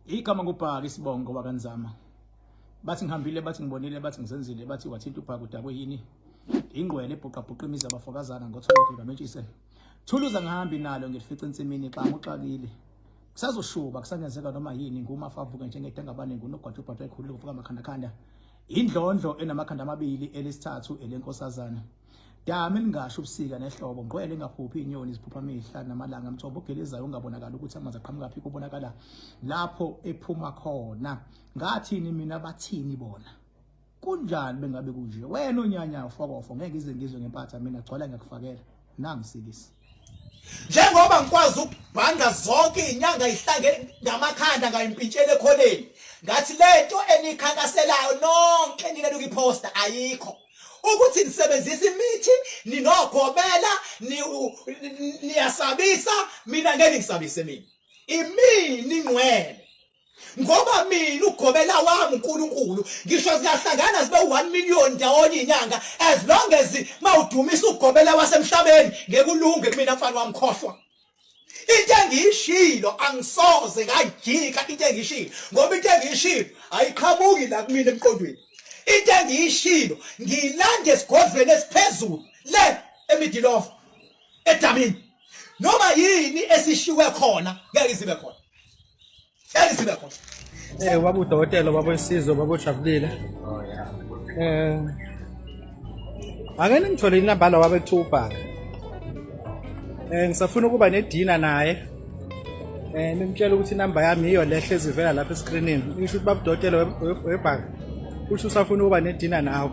Igama ngubhaka isibongo wakanzama. Bathi ngihambile bathi ngibonile bathi ngizenzile bathi wathinta ubhaka udakwe yini? Ingqwele ebhuqabhuqa imizi abafokazana ngothando likamentshise. Thuluza ngihambi nalo ngilifica ensimini xa uxakile. Kusazoshuba kusangenzeka noma yini ngumafa avuke njengedengabane ngunogwaja ubhadwa ekhulile kuvuka amakhandakhanda. Indlondlo enamakhanda amabili elesithathu elenkosazana. Dami lingasho ubusika nehlobo ngqwele engaphuphi inyoni ziphupha amehla namalanga mthombo ogelezayo ungabonakala ukuthi amanzi aqhamuka phi kubonakala lapho ephuma khona ngathini mina bathini bona kunjani bengabe kunje wena onyanya ufokofo ngeke ize ngizwe ngempatha mina gcwala ngiyakufakela nangisikisi Njengoba ngikwazi ukubhanga zonke izinyanga ihlange ngamakhanda ngayimpintshela ekhoneni ngathi lento enikhankaselayo nonke nina nikuyiposta ayikho ukuthi nisebenzisa imithi ninogobela niyasabisa mina ngeke ngisabise mina imini ingcwele ngoba mina ugobela wami uNkulunkulu ngisho singahlangana zibe 1 million ndawonye inyanga as long as mawudumisa ugobela wasemhlabeni ngeke ulunge kumina mfana wami khohlwa into engiyishilo angisoze ngayijika into engiyishilo ngoba into engiyishilo ayiqhamuki la kumina emqondweni into engiyishilo ngiyilanda esigodlweni esiphezulu le emidilofa edamini noma yini esishiwe khona ngeke izibe khona ngeke izibe khona. Baba udokotela, baba wesizwe, baba ojabulile. Oh yeah. Ake ningithole inamba la wabe kuthiwa ubhaka. Ngisafuna ukuba nedina naye. Nimtshela ukuthi inamba yami yiyo le hlezi ivela lapha escreenini. Isho ukuthi baba udokotela webhaka. Usho usafuna ukuba nedina nawe.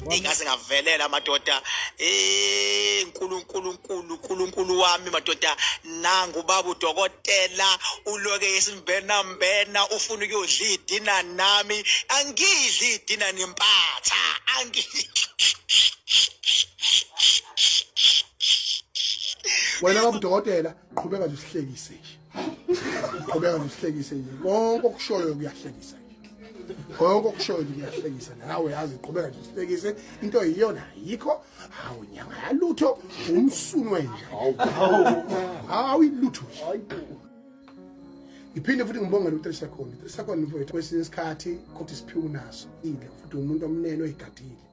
Ingaze ngavelela madoda eh uNkulunkulu uNkulunkulu wami madoda nangu baba udokotela uloke isimbena mbena ufuna ukuyodla idina nami angidli idina nempatha angi Wena baba udokotela qhubeka nje usihlekise nje. Qhubeka nje usihlekise nje. Konke okushoyo kuyahlekisa. Konke okushoyo nje kuyahlekisa nawe yazi qhubeka nje usihlekise into iyona ayikho hawu nyanga yalutho umsunu wenja hawu ilutho ngiphinde futhi ngibongele uTrisha Khona uTrisha Khona mfowethu kwesinye isikhathi kodwa isiphiwo naso ile futhi umuntu omnene oyigadile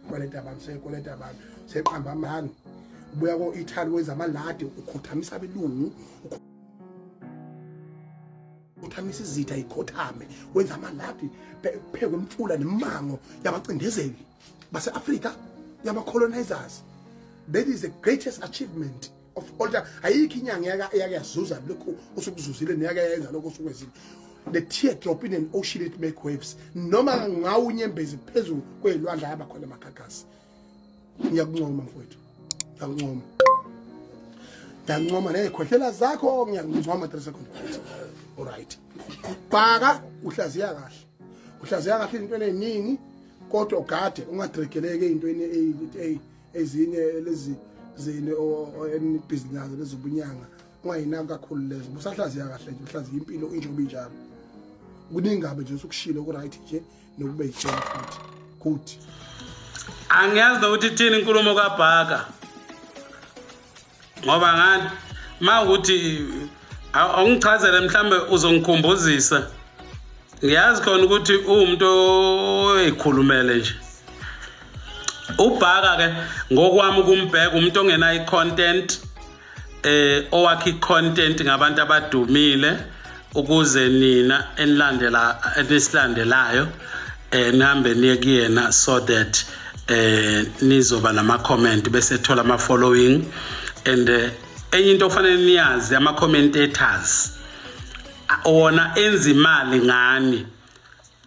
kweleta abantu sekweleta abantu seqamba amanga ubuya ko-italy wenza amaladi ukhothamisa abelungu ukhothamisa izitha ikhothame wenza amaladi phekwe imfula nemimango yabacindezeli base-afrika yama-colonizers. That is the greatest achievement of all time. Ayikho inyanga eyake yazuza lokhu osukuzuzile neyake yayenza lokhu osukwenzile. The tear drop in an ocean, it make waves. Noma ngawo unyembezi phezulu kweyilwandle ayaba khona amagagasi. Ngiyakuncoma mfowethu, ngiyakuncoma, ngiyakuncoma ney'khwehlela zakho, ngiyakuncoma. 3 second, alright. Bhaka uhlaziya kahle, uhlaziya kahle intweni ey'ningi, kodwa ugade ungadregeleki ey'ntweni ezinye lezi zini enibhizi nazo lezobunyanga, ungayinaki kakhulu lezo. Busahlaziya kahle nje, uhlaziya impilo injengoba injalo. Kuningi kabi nje usukushilo, ku-right nje nokube yithena futhi good. Angiyazi nokuthi ithini inkulumo kaBhaka ngoba ngani ma ukuthi awungichazele mhlambe uzongikhumbuzisa. Ngiyazi khona ukuthi uwumuntu oyikhulumele nje uBhaka ke ngokwami ukumbheka umuntu ongenayo i-content owakha i-content ngabantu abadumile ukuze nina enilandela enisilandelayo nihambe niye kuyena so that nizoba nama comment bese thola ama following. And enye into ofanele niyazi, ama commentators wona enza imali ngani.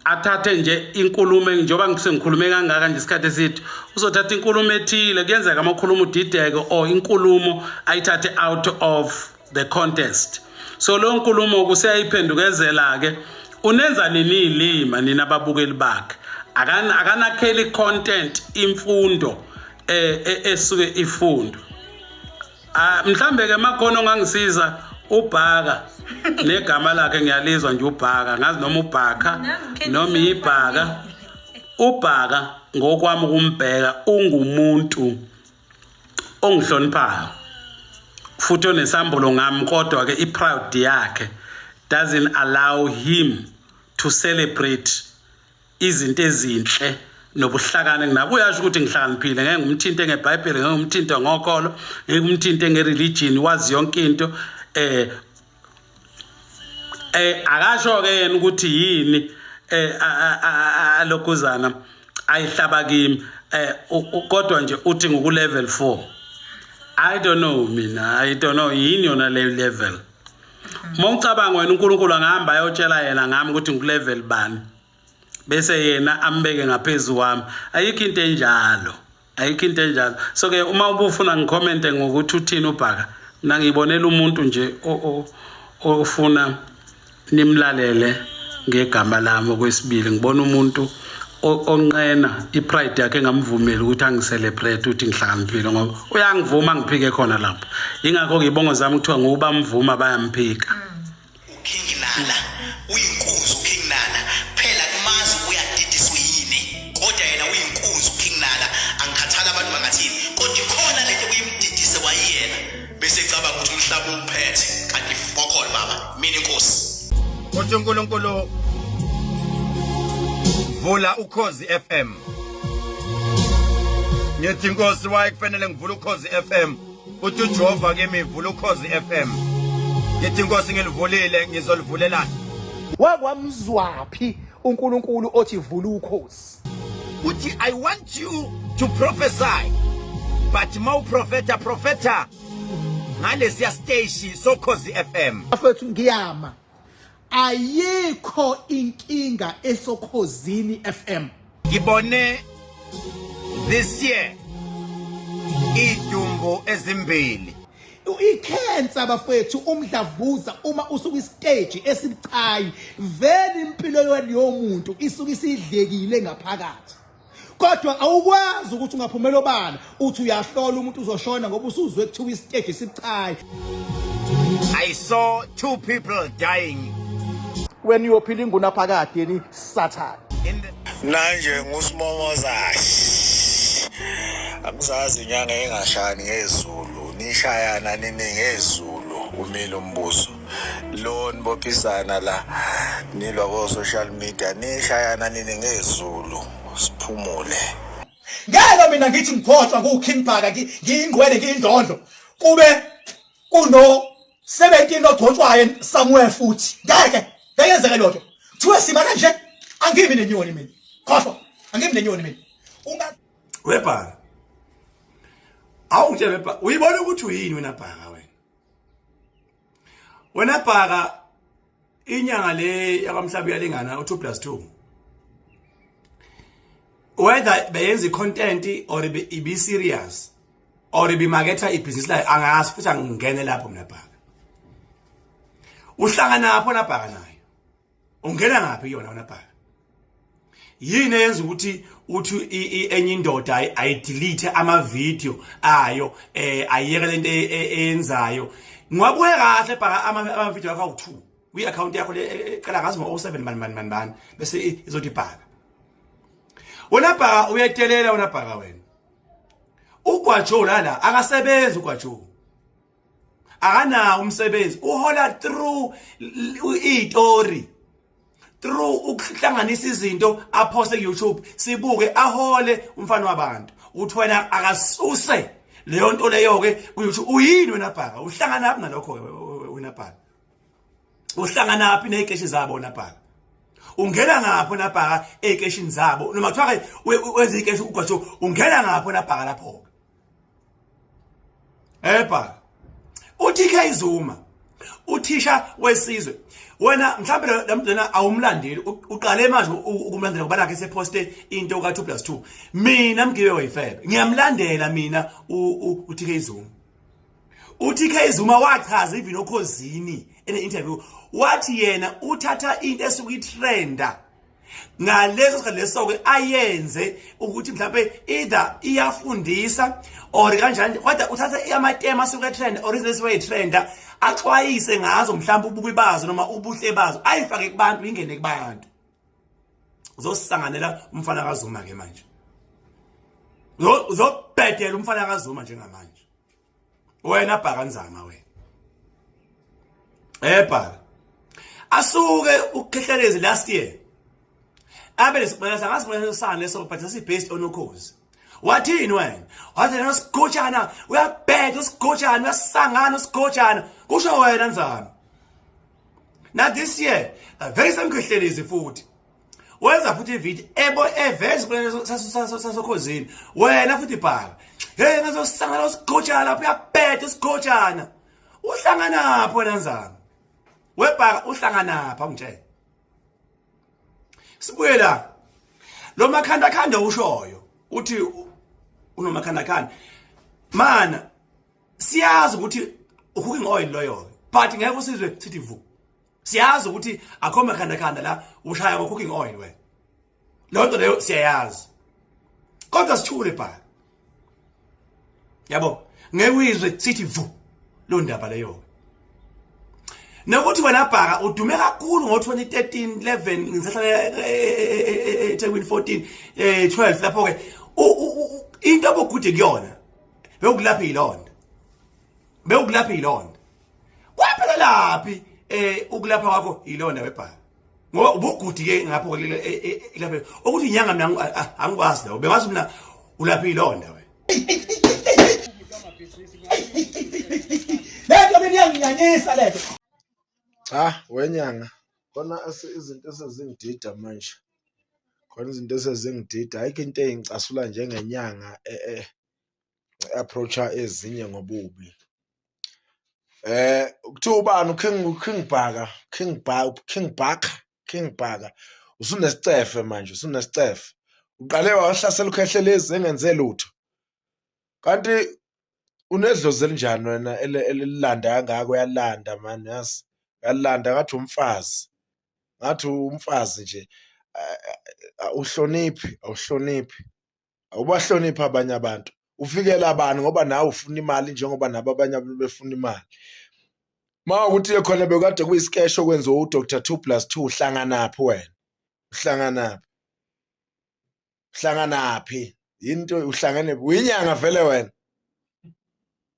Athathe nje inkulumo, njengoba ngisengikhulume kangaka nje isikhathi eside, uzothatha inkulumo ethile, kuyenzeka uma ukhuluma udideke, or inkulumo ayithathe out of the context. So leyo nkulumo kuseyayiphendukezela-ke unenza nini iy'lima nina ababukeli bakhe. Akanakheli content imfundo esuke ifundwe. Ah, mhlambe ke makhono ongangisiza uBhaka negama lakhe ngiyalizwa nje uBhaka, ngazi noma uBhaka noma ibhaka. UBhaka ngokwami ukumbheka ungumuntu ongihloniphayo. futhi onesambulo ngami, kodwa ke iproud yakhe doesn't allow him to celebrate izinto ezinhle nobuhlakani nginabo. Uyasho ukuthi ngihlakaniphile, ngeke ngimthinte ngeBhayibheli, ngeke ngimthinte ngokholo, ngeke ngimthinte ngereligion, wazi yonke into. Akasho ke yena ukuthi yini alokhuzana ayihlaba kimi, kodwa nje uthi nguku level 4. I don't know mina, I don't know yini yona le level. Uma ucabanga wena, uNkulunkulu angahamba ayotshela yena ngami ukuthi ngiku-level bani, bese yena ambeke ngaphezulu kwami? Ayikho into enjalo, ayikho into enjalo. So ke uma ubufuna ngicommente ngokuthi uthini uBhaka, mina ngiyibonela umuntu nje ofuna nimlalele ngegama lami. Okwesibili, ngibona umuntu onqena ipride yakhe engamvumeli ukuthi angicelebrate ukuthi ngihlakaniphile, ngoba uyangivuma ngiphike khona lapho. Yingakho-ke ibongo zami kuthiwa ngokuba mvuma bayamphika. King Nala uyinkunzi, uKing Nala phela kumazi uyadidiswa yini, kodwa yena uyinkunzi uKing Nala. Angikhathali abantu bangathini, kodwa ikhona lento kuyimdidise kwayena bese ecabanga ukuthi umhlaba uphethe, kanti fokol baba, mina inkosi. Uthi uNkulunkulu vula Ukhozi FM. Ngithi inkosi, waye kufanele ngivule Ukhozi FM? Uthi uJehova kimi, vula Ukhozi FM. Ngithi inkosi, ngilivulile, ngizolivulelana. Wakwamzwaphi uNkulunkulu othi vula Ukhozi? Uthi, I want you to prophesy, but mawuprofeta, profeta ngalesiya station soKhozi FM. Bafethu, ngiyama, ayikho inkinga esoKhozini FM. Ngibone this year idumbu ezimbili. Ikhensa bafethu, umdlavuza, uma usuka istage esibucayi vele, impilo yaleyo muntu isuke isidlekile ngaphakathi, kodwa awukwazi ukuthi ungaphumela obala uthi uyahlola umuntu uzoshona ngoba usuzwe kuthiwa istage esibucayi. I saw two people dying. Wena uyophila ingunaphakade yeni, Sathane. In the Manje ngusimomoza, angizazi inyanga engashani ngezulu, nishayana nini ngezulu, umile umbuso lo, nibophisana la, nilwa ko-social media, nishayana nini ngezulu, siphumule. Ngeke mina ngithi ngikhohlwa nguKing Bhaka, ngiyingqwele, ngiyindlondlo, kube kuno 17 ogcotshwayo somewhere futhi. Ngeke ngeke yenzeke lokho. Kuthiwe sima kanje, angimi nenyoni mina, khohlwa, angimi nenyoni mina. Unga Webhaka, awungitshele Bhaka, uyibona ukuthi uyini wena Bhaka? Wena Bhaka, inyanga le yakwamhlaba uyalingana u2 plus 2, whether beyenza i-content or ibi serious or ibimaketha ibhizinisi layo, angazi futhi angingene lapho mina. Bhaka, uhlangana pho nabhaka nayo, ungena ngaphi kuyona wena Bhaka? Yini eyenza ukuthi uthi enye indoda ayidelete ama video ayo, ayiyeke lento eyenzayo? Ngiwabuke kahle Bhaka, ama video akho awu2 kwi account yakho le eqala ngazi ngo07 bani bani bani bani, bese izothi Bhaka. Wena Bhaka uyadelela, wena Bhaka, wena ugwajo lala akasebenzi, ugwajo akanawo umsebenzi, uhola through izitori, through ukuhlanganisa izinto aphose ku-YouTube, sibuke, ahole umfana wabantu. Uthi wena akasuse leyo nto leyo ke ku-YouTube. Uyini wena Bhaka? Uhlangana phi nalokho wena Bhaka? Uhlangana phi nezikeshi zabo wena Bhaka? Ungena ngapho wena Bhaka ezikeshini zabo? Noma kuthiwa ke wenza ikeshi ugwajo, ungena ngapho wena Bhaka lapho? Bhaka, uTK Zuma uthisha wesizwe, wena mhlawumbe lena awumlandeli, uqale manje ukumlandela ngoba nakhe seposte into ka 2 plus 2. Mina mgibe wayifebe, ngiyamlandela mina uTK Zuma. uTK Zuma wachaza even oKhozini ene interview, wathi yena uthatha into esuke itrenda ngaleso sikhathi leso ke, ayenze ukuthi mhlawumbe either iyafundisa or kanjani, kodwa uthatha amatema asuke trend or izinto esuke trenda, axwayise ngazo, mhlawumbe ububi bazo noma ubuhle bazo, ayifake kubantu, ingene kubantu. Uzosisanganela umfana kaZuma ke manje, uzobhedela umfana kaZuma njengamanje. Wena bhaka nzama wena. Eh bhaka. Asuke ukukhehlelezi last year. Abe lesiqinisa ngasiqinisa sani leso but sasi based on ukhozi. Wathini wena? Wathi yena usigojana uyabheda usigojana uyasangana usigojana kusho wena nzama. Now this year, very same khehlelezi futhi. Wenza futhi ivideo ebo eveza sasokhozini. Wena futhi bhala. Hey ngazosangana usigojana lapha uyabheda usigojana. Uhlanganaphi wena nzama? Webhaka uhlanganaphi awungitshela. Sibuye la. Lo makhanda khanda ushoyo uthi unomakhanda khanda. Mana siyazi ukuthi cooking oil loyo but ngeke usizwe sithi vu. Siyazi ukuthi akho makhanda khanda la ushaya ngo cooking oil wena. Leyo nto leyo siyayazi. Kodwa sithule bhala. Yabo ngeke uyizwe sithi vu lo ndaba leyo. Nokuthi wena bhaka udume kakhulu ngo-2013 11 ngisahlala eThekwini 14 12 lapho ke into obugude kuyona bewukulapha ilonda bewukulapha ilonda kwaphela laphi eh ukulapha kwakho ilonda webhaka ngoba ubugudi ke ngapho kulapha ukuthi inyanga mina angikwazi lo bengazi mina ulapha ilonda wena Lento mina iyanginyanyisa lento. Cha wenyanga khona izinto esezingidida manje khona izinto esezingidida ayikho into eyingicasula njengenyanga e-approach-a ezinye ngobubi. Kuthiwa ubani u-King u-King Bhaka, King King Bhaka, King Bhaka usunesicefe manje usunesicefe. Uqale wahlasela uKhehlelezi engenze lutho. Kanti unedlozi elinjani wena elilanda kangaka uyalanda mani yazi uyalanda ngathi umfazi ngathi umfazi nje awuhloniphi awuhloniphi. Awubahloniphi abanye abantu. Ufikela bani ngoba nawe ufuna imali njengoba nabo abanye abantu befuna imali. Uma ukuthi khona bekade kuyisikeshi okwenziwa uDr 2 plus 2 uhlanganaphi wena? Uhlanganaphi? Uhlanganaphi? Into uhlangene uyinyanga vele wena.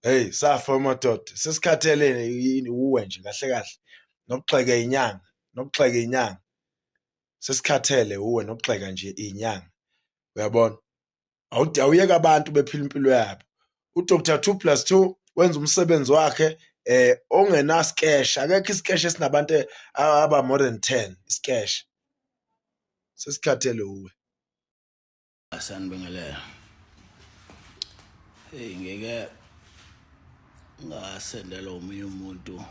Hey safa madoda sesikhathele uwe nje kahle kahle nokugxeka inyanga nokugxeka inyanga sesikhathele uwe nokugxeka nje inyanga uyabona awuyeke abantu bephila impilo yabo uDr 2 plus 2 wenza umsebenzi wakhe eh ongenasikesh akekho isikesh esinabantu aba more than 10 isikesh sesikhathele uwe Asanibingelela. Hey ngeke ngasendela omunye umuntu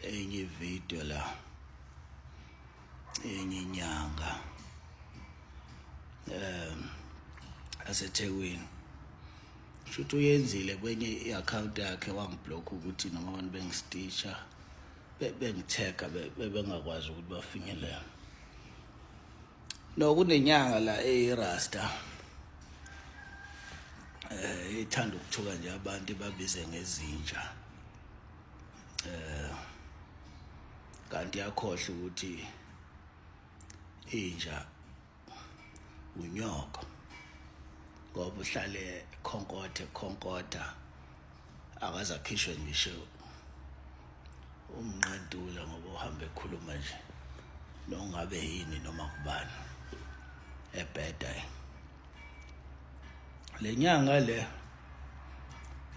enye video la enye inyanga aseThekwini shuthi uyenzile kwenye i-account yakhe wangiblock ukuthi noma abantu bengistitcha bengithega bengakwazi ukuthi bafinyelele No kunenyanga la eyirasta eh ithanda ukuthuka nje abantu babize ngezinja eh kanti yakhohle ukuthi inja unyoko ngoba uhlale khonkothe khonkotha akaze akhishwe ngisho umnqantula ngoba uhamba ekhuluma nje nongabe yini noma kubani ebheda le nyanga le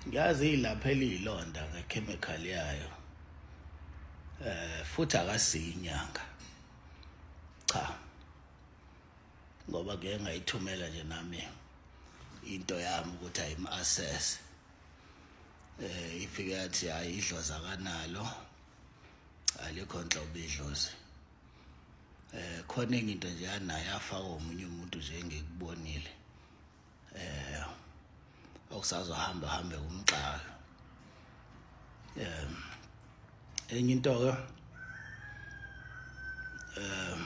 ngiyazi ilapha eliyilonda ngechemical yayo eh futhi akasiyinyanga cha ngoba ngeke ngayithumela nje nami into yami ukuthi ayim-assess eh ifike yathi hayi idlozi akanalo alikho nhlobo idlozi eh khona enye into nje anayo afaka omunye umuntu nje engikubonile eh okusazohamba hambe kumxaka um enye into ke um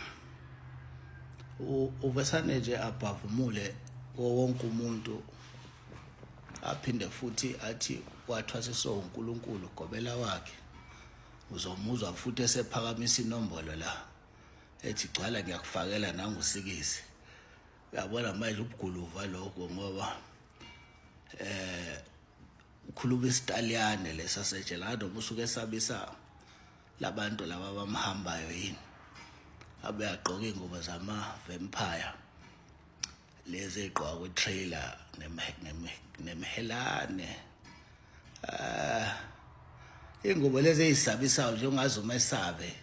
uvesane nje abhavumule wonke umuntu aphinde futhi athi wathwasiswa uNkulunkulu gobela wakhe uzomuzwa futhi esephakamisa inombolo la ethi gcwala ngiyakufakela nangusikisi uyabona manje ubuguluva lokho ngoba eh Ukhuluma isiTaliyane lesa sejela noma usuke esabisa labantu laba abamhambayo yini. Abe agqoka ingubo zama vampire lezi egqoka kwi trailer nemhelane. Ah ingubo lezi ezisabisayo nje ungaze umesabe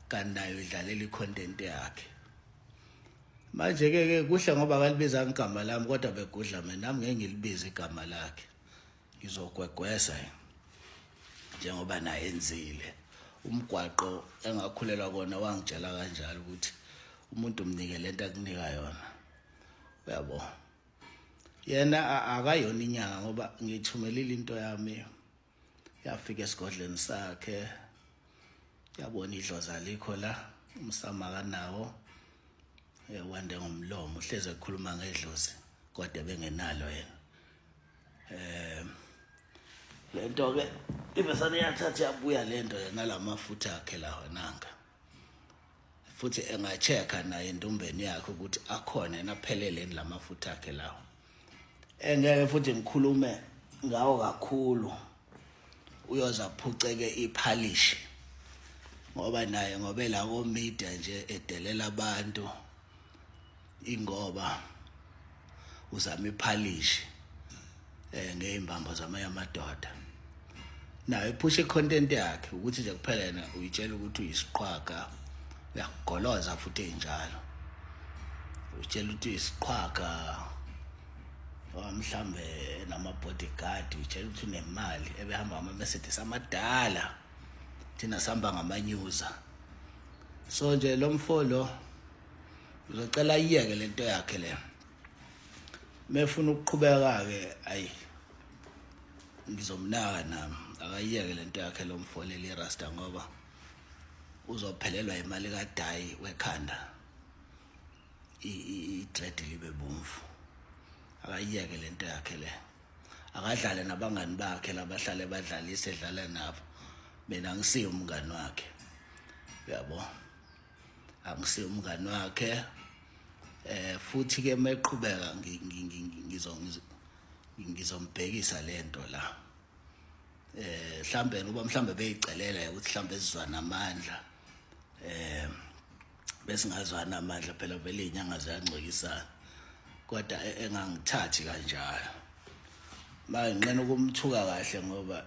kanti nayo idlalela icontent yakhe. Manje ke ke kuhle ngoba akalibizanga igama lami kodwa begudla mina nami ngeke ngilibize igama lakhe. Ngizogwegwesa njengoba naye enzile. Umgwaqo engakhulelwa kona wangitshela kanjalo ukuthi umuntu umnike lento akunika yona. Uyabo? Yena akayona inyanga ngoba ngithumelile into yami yafika esigodlweni sakhe yabona idlozi alikho la umsamo akanawo eh, wande ngomlomo uhleze ekhuluma ngedlozi kodwa bengenalo yena eh lento ke ivesane yathatha yabuya lento yena lamafutha akhe lawa nanga futhi engachecka naye endumbeni yakhe ukuthi akhona yena aphelele lamafutha akhe lawa engeke futhi ngikhulume ngawo kakhulu uyoza phuceke iphalishi ngoba naye ngoba la ko media nje edelela abantu ingoba uzama iphalishi eh ngeimbambo zamanye amadoda nayo iphusha icontent yakhe ukuthi nje kuphela yena uyitshela ukuthi uyisiqhwaga uyakugoloza futhi enjalo utshela ukuthi uyisiqhwaga mhlambe nama-bodyguard utshela ukuthi unemali ebehamba ngama-mercedes amadala thina sihamba ngamanyuza so nje lo mfo lo ngizocela iyeke lento yakhe le mefuna ukuqhubeka ke ayi ngizomnaka nami akayiyeke lento yakhe lo mfo leli rasta ngoba uzophelelwa imali kadayi wekhanda i-dread libe bomvu akayiyeke lento yakhe le akadlale nabangani bakhe labahlale badlalise edlala nabo mina angisiye umngani wakhe uyabo angisiye umngani wakhe eh futhi ke meqhubeka ngizo ngizombhekisa lento la eh mhlambe ngoba mhlambe beyicelela ukuthi mhlambe sizwana amandla eh besingazwana amandla phela vele izinyanga ziyangcwekisana kodwa e, engangithathi kanjalo manje nginqena ukumthuka kahle ngoba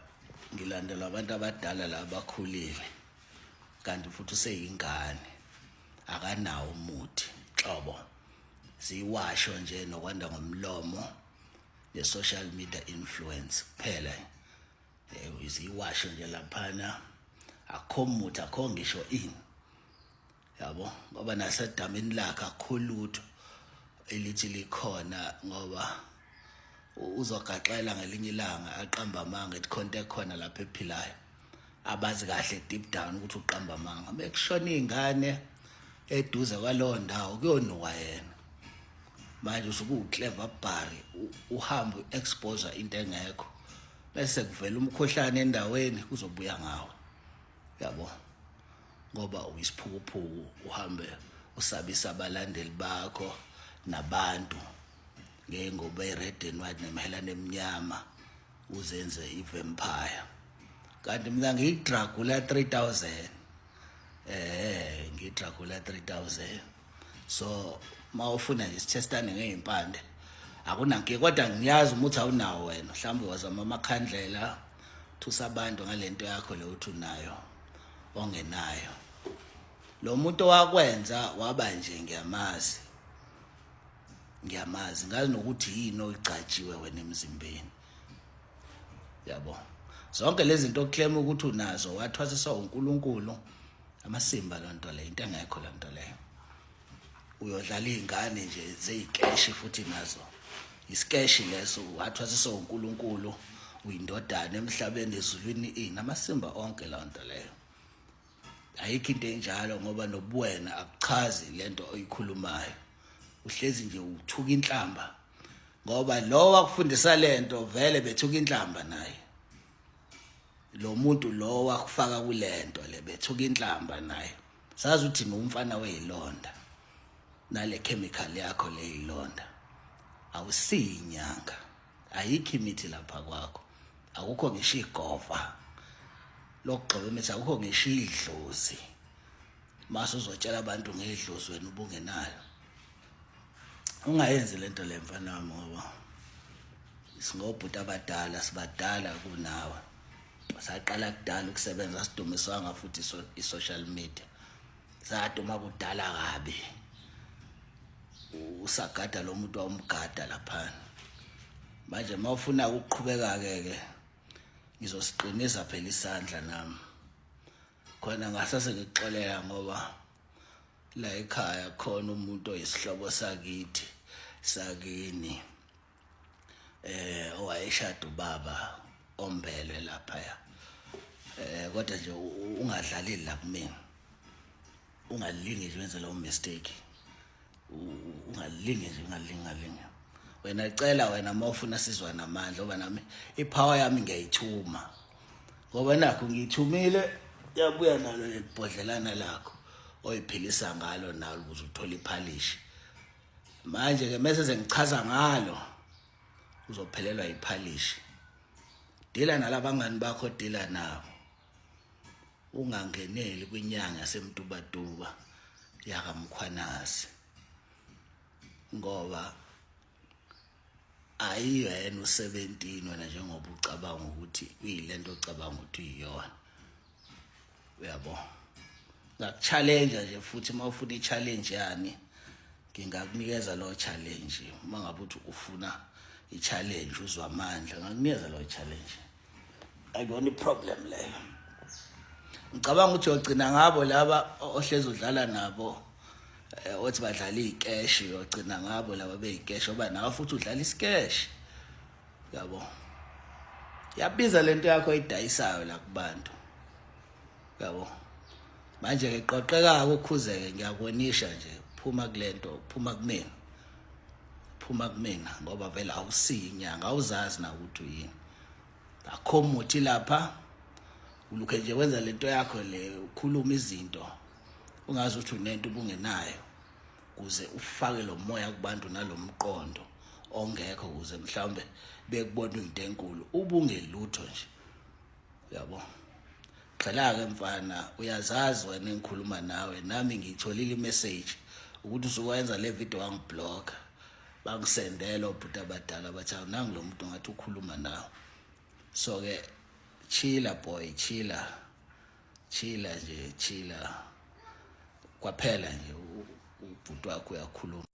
ngilandela abantu abadala la abakhulile kanti futhi useyingane akanawo umuthi xobo siwasho nje nokwanda ngomlomo ne-social media influence kuphela eh, iziwasho nje laphana akho muthi akho ngisho ini yabo ngoba nasedamini lakhe akho lutho elithi likhona ngoba uzogaxela ngelinye ilanga aqamba amanga ethi khonto ekhona lapha ephilayo abazi kahle deep down ukuthi uqamba amanga bekushona izingane eduze kwalowo ndawo kuyonuka yena manje usuke uclever bhari uhambe u-expose into engekho bese kuvela umkhuhlane endaweni kuzobuya ngawo yabo ngoba uyisiphukuphuku uhambe usabisa abalandeli bakho nabantu ngengoba i-red and white nemhelane emnyama uzenze i-vampire kanti mina ngiyidragula 3000 eh ngiyidragula 3000 so mawufuna nje sithestane ngezimpande akunankinga kodwa ngiyazi umuthi awunawo wena mhlawumbe wazama amakhandlela thusa abantu ngalento yakho le uthi unayo ongenayo lo muntu owakwenza waba nje ngiyamazi ngiyamazi ngazi nokuthi yini oyigcatshiwe wena emzimbeni yabo zonke lezi zinto oclaim ukuthi unazo wathwasiswa uNkulunkulu amasimba lonto leyo into engekho lonto leyo uyodlala izingane nje zeyikeshi futhi nazo isikeshi leso wathwasiswa uNkulunkulu uyindodana emhlabeni ezulwini ini amasimba onke lonto leyo ayikho into enjalo ngoba nobuwena akuchazi lento oyikhulumayo uhlezi nje uthuka inhlamba ngoba lo wakufundisa lento vele bethuka inhlamba naye lo muntu lo wakufaka kulento le bethuka inhlamba naye sazi ukuthi ngumfana weyilonda nale chemical yakho leyilonda awusiyinyanga ayikho imithi lapha kwakho Akukho ngisho igova lokugxoba imithi, akukho ngisho idlozi. Mase uzotshela abantu ngedlozi wena ubungenalo. Ungayenzi lento le mfana wami ngoba singobhuti abadala sibadala kunawe. Saqala kudala ukusebenza sidumiswanga futhi i-social media. Saduma kudala kabi. Usagada lo muntu wawumgada laphana. Manje uma ufuna ukuqhubeka-ke ke ngizosiqinisa phela isandla nami. Khona ngasase ngikuxolela ngoba la ekhaya khona umuntu oyisihlobo sakithi sakini eh owayeshada ubaba ombelwe lapha ya eh kodwa nje ungadlaleli la kumina ungalingi nje wenze lowo mistake ungalingi nje ungalingi ungalingi wena cela wena uma ufuna sizwana amandla ngoba nami ipower yami ngiyayithuma ngoba nakho ngiyithumile yabuya nalo lelibhodlelana lakho oyiphilisa ngalo nalo ukuze uthole iphalishi manje ke mese sengichaza ngalo uzophelelwa yiphalishi dila nalabangani bakho dila nabo ungangeneli kwinyanga yasemtubatuba yakamkhwanazi ngoba ayiyena u-17 wena njengoba ucabanga ukuthi uyilento ocabanga ukuthi uyiyona uyabo ngakuchallenge nje futhi uma ufuna i-challenge yani ngingakunikeza lo challenge uma ngabe uthi ufuna i-challenge uzwa amandla ngakunikeza lo challenge ayikona i-problem leyo ngicabanga ukuthi uyogcina ngabo laba ohlezi udlala nabo eh, othi badlala iy'keshi uyogcina ngabo laba bey'keshi ngoba nawe futhi udlala isikeshi yabo yabiza lento yakho oyidayisayo la kubantu yabo manje ke qoqeka ukukhuzeke ngiyakubonisha nje phuma kulento phuma kumina phuma kumina ngoba vele awusiyi inyanga awuzazi na ukuthi uyini akho muthi lapha ulukhe nje wenza lento yakho le ukhuluma izinto ungazi ukuthi unento ubungenayo kuze ufake lo moya kubantu nalomqondo ongekho kuze mhlawumbe bekubona into enkulu ubungelutho nje uyabo gxila-ke mfana uyazazi wena engikhuluma nawe nami ngiyitholile imessage ukuthi usukwenza le video wangiblocka bangisendela obhuti abadala bathi awunangi lo muntu ngathi ukhuluma nawe so-ke chila boy chila chila nje chila kwaphela nje ubhuti wakho uyakhuluma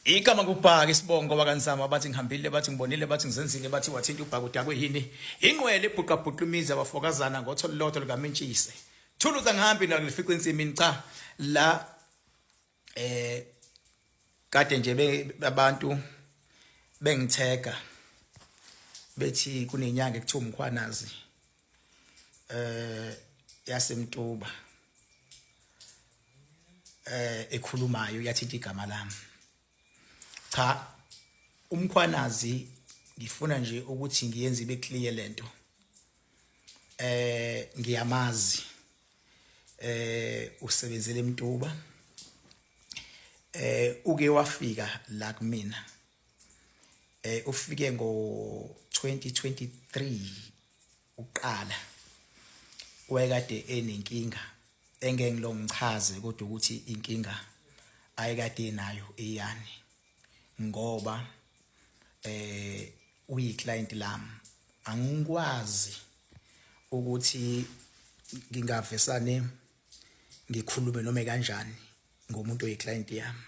Igama kubhaka isibongo bakaNzama bathi ngihambile bathi ngibonile bathi ngizenzile bathi wathinta ubhaka udakwe yini ingqwele ibhuqabhuqa imizi abafokazana ngotho lodwa lukamentshise thuluza ngihambi nalo ngilifica ensimini cha la eh kade nje abantu bengithega bethi kunenyanga ekuthiwa umkhwanazi eh yasemtuba eh ekhulumayo yathinta igama lami cha umkhwanazi ngifuna nje ukuthi ngiyenze ibe clear lento eh ngiyamazi eh usebenzele emtuba eh uke wafika la kumina eh ufike ngo 2023 uqala wayekade enenkinga engeke ngilongichaze kodwa ukuthi inkinga ayekade enayo eyani ngoba eh uyi client lami angikwazi ukuthi ngingavesane ngikhulume noma kanjani ngomuntu oyi client yami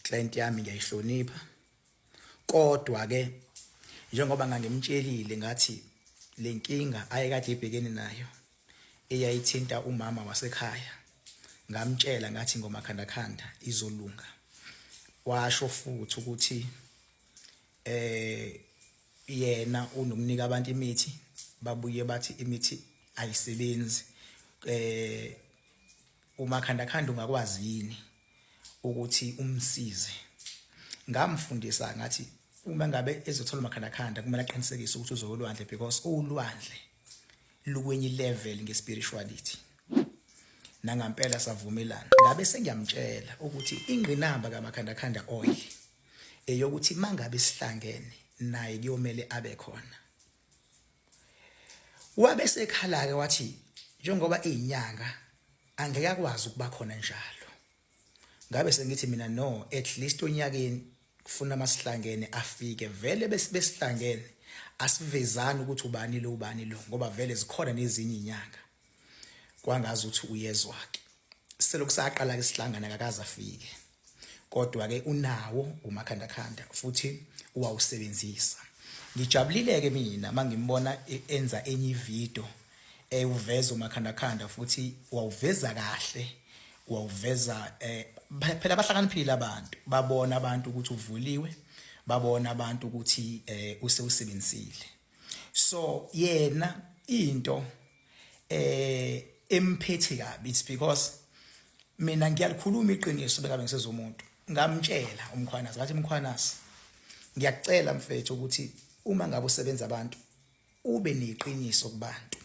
client yami ngiyayihlonipha kodwa ke njengoba ngangimtshelile ngathi lenkinga ayekade ebhekene nayo eyayithinta umama wasekhaya ngamtshela ngathi ngomakhandakhanda izolunga washo futhi ukuthi eh yena unokunika abantu imithi babuye bathi imithi ayisebenzi eh umakhandakhanda ungakwazi yini ukuthi umsize ngamfundisa ngathi uma ngabe ezothola umakhandakhanda kumele aqinisekise ukuthi uzoyolwandle because ulwandle lukwenye level ngespirituality nangampela savumelana ngabe sengiyamtshela ukuthi ingqinamba kamakhandakhanda oil eyokuthi mangabe sihlangene naye kuyomele abe khona. Wabe sekhala-ke wathi njengoba iyinyanga angeke akwazi ukuba khona njalo. Ngabe sengithi mina no, at least onyakeni kufuna masihlangene afike vele besihlangene asivezani ukuthi ubani lo ubani lo ngoba vele zikhona nezinye inyanga. Kwangazi ukuthi uyezwa ke. Selokhu saqala ke sihlangana akakaze afike. Kodwa ke unawo umakhandakhanda futhi uwawusebenzisa. Ngijabulile ke mina mangimbona enza enye ivideo ewuveza umakhandakhanda futhi wawuveza kahle wawuveza eh phela bahlakaniphile abantu babona abantu ukuthi uvuliwe babona abantu ukuthi eh usewusebenzisile so yena into eh emphethe kabi it's because mina ngiyalikhuluma iqiniso bengabe ngisezomuntu ngamtshela umkhwanazi ngathi mkhwanazi ngiyakucela mfethu ukuthi uma ngabe usebenza abantu ube neqiniso kubantu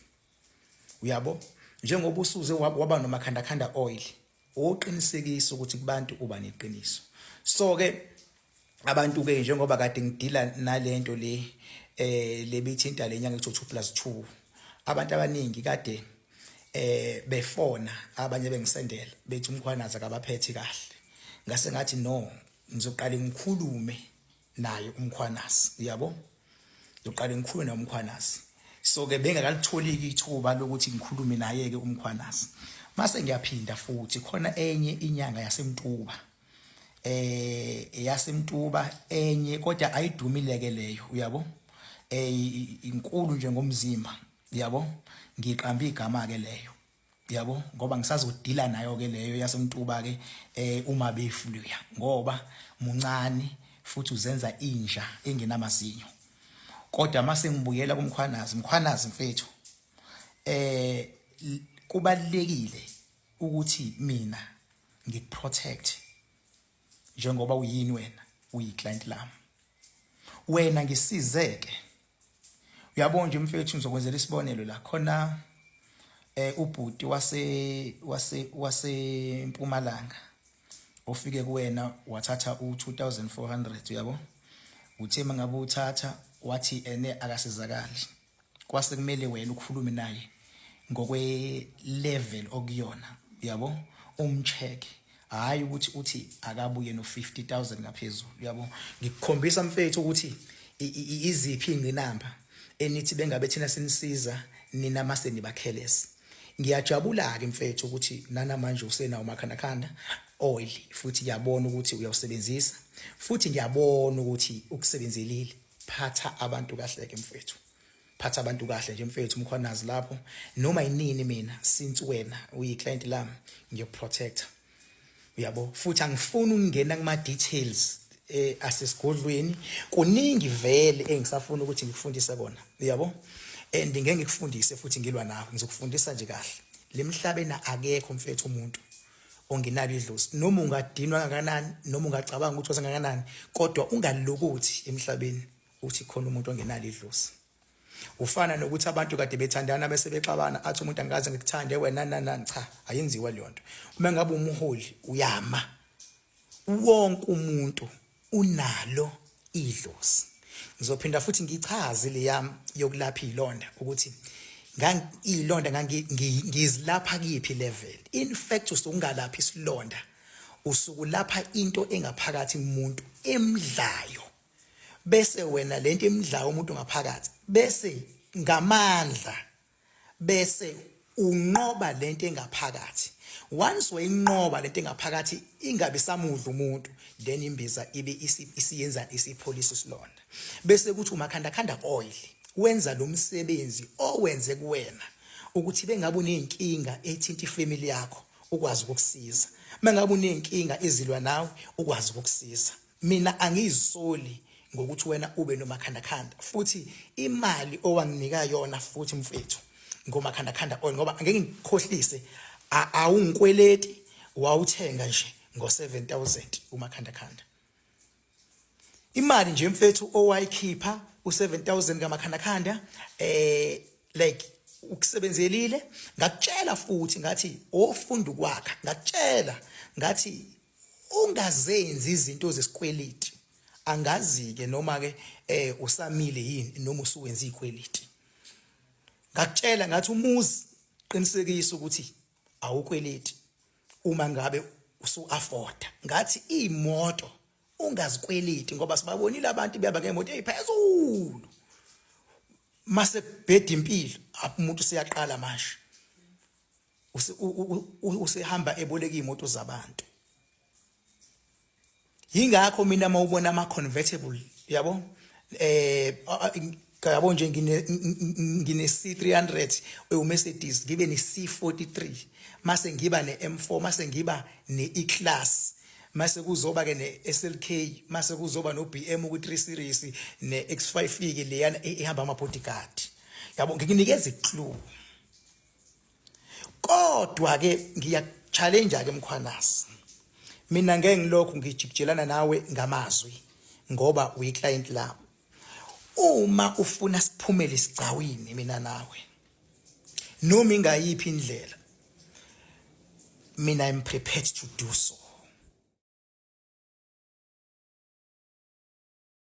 uyabo njengoba usuze waba nomakhandakhanda oil oqinisekisa ukuthi kubantu uba neqiniso. So ke abantu ke njengoba kade ngidila nalento le eh lebithinta lenyanga ethi 2 plus 2 abantu abaningi kade eh befona abanye bengisendela bethi umkhwanazi akabaphethe kahle ngase ngathi no ngizoqale ngikhulume naye umkhwanazi uyabo ngizoqale ngikhulume naye umkhwanazi so ke bengakalitholi ithuba lokuthi ngikhulume naye ke umkhwanazi mase ngiyaphinda futhi khona enye inyanga yasemtuba eh yasemtuba enye kodwa ayidumile ke leyo uyabo eh inkulu nje ngomzimba uyabo ngiqamba igama ke leyo yabo ngoba ngisazodila nayo ke leyo yasemtuba ke eh uma befluya ngoba muncane futhi uzenza inja engenamazinyo kodwa mase ngibuyela kumkhwanazi mkhwanazi mfethu eh kubalekile ukuthi mina ngikuprotect njengoba uyini wena uyi client lami wena ngisizeke uyabona nje mfethu ngizokwenzela isibonelo la khona eh ubhuti wase wase wasempumalanga ofike kuwena wathatha u2400 uyabo uthe mangabe uthatha wathi ene akasizakali kwase kumele wena ukhulume naye ngokwe level okuyona uyabo umcheck hayi ukuthi uthi akabuye no 50000 ngaphezulu uyabo ngikukhombisa mfethu ukuthi iziphi ingqinamba enithi bengabe thina sinisiza nina mase nibakhelesa ngiyajabula ke mfethu ukuthi nanamanje usenawo umakhandakhanda oil futhi ngiyabona ukuthi uyawusebenzisa futhi ngiyabona ukuthi ukusebenzelile phatha abantu kahle ke mfethu phatha abantu kahle nje mfethu umkhwanazi lapho noma yinini mina since wena uyi client lami ngiyokuprotecta uyabo futhi angifuni ukungena kuma details eh asesigodlweni kuningi vele engisafuna ukuthi ngikufundise kona uyabo and ngeke ngikufundise futhi ngilwa nawe ngizokufundisa nje kahle lemhlabeni akekho mfethu umuntu ongenalo idlozi noma ungadinwa kangakanani noma ungacabanga ukuthi wasengakanani kodwa ungalokothi emhlabeni uthi khona umuntu ongenalo idlozi ufana nokuthi abantu kade bethandana bese bexabana athi umuntu angikaze ngikuthande wena nani cha ayenziwa leyo nto uma ngabe umholi uyama wonke umuntu unalo idlozi ngizophinda futhi ngichaze le yami yokulapha izilonda ukuthi izilonda ngizilapha kuyiphi level in fact usukungalapha isilonda usukulapha into engaphakathi kumuntu emdlayo bese wena lento emdlayo umuntu ngaphakathi bese ngamandla bese unqoba lento engaphakathi once wayinqoba lento engaphakathi ingabe samudla umuntu then imbiza ibe isiyenza isipholisa isilonda bese kuthi umakhanda khanda oil wenza lo msebenzi owenze kuwena ukuthi bengabe unenkinga ethinta ifamily yakho ukwazi ukukusiza mengabe unenkinga ezilwa nawe ukwazi ukukusiza Mina angizisoli ngokuthi wena ube nomakhandakhanda futhi imali owanginika yona futhi mfethu ngomakhandakhanda oil ngoba angeke ngikukhohlise awungikweleti wawuthenga nje ngo-7000 umakhandakhanda imali nje mfethu owayikhipha u-7000 kamakhandakhanda eh like ukusebenzelile ngakutshela futhi ngathi ofunda ukwakha ngakutshela ngathi ungazenzi izinto zesikweleti. Angazi ke noma ke eh usamile yini noma usuwenza izikweleti. Ngakutshela ngathi umuzi qinisekisa ukuthi awukweleti uma ngabe usu afforda. Ngathi imoto ungazikweleti ngoba sibabonile abantu beyaba ngemoto eziphezulu. Mase kubheda impilo umuntu useyaqala manje. Usehamba eboleka imoto zabantu. Yingakho mina mawubona ama convertible yabo eh yabo nje ngine ngine C300 ewu Mercedes ngibe ne C43 mase ngiba ne M4 mase ngiba ne E-Class mase kuzoba ke ne SLK mase kuzoba no BM ku 3 series ne X5 ke leyana e, ehamba ama bodyguard yabo ngikunikeza iclue kodwa ke ngiya challenge ke mkhwanazi mina ngeke ngilokhu ngijikijelana nawe ngamazwi ngoba uyi client lami uma ufuna siphumele isigcawini mina nawe noma ingayiphi indlela mina i'm prepared to do so.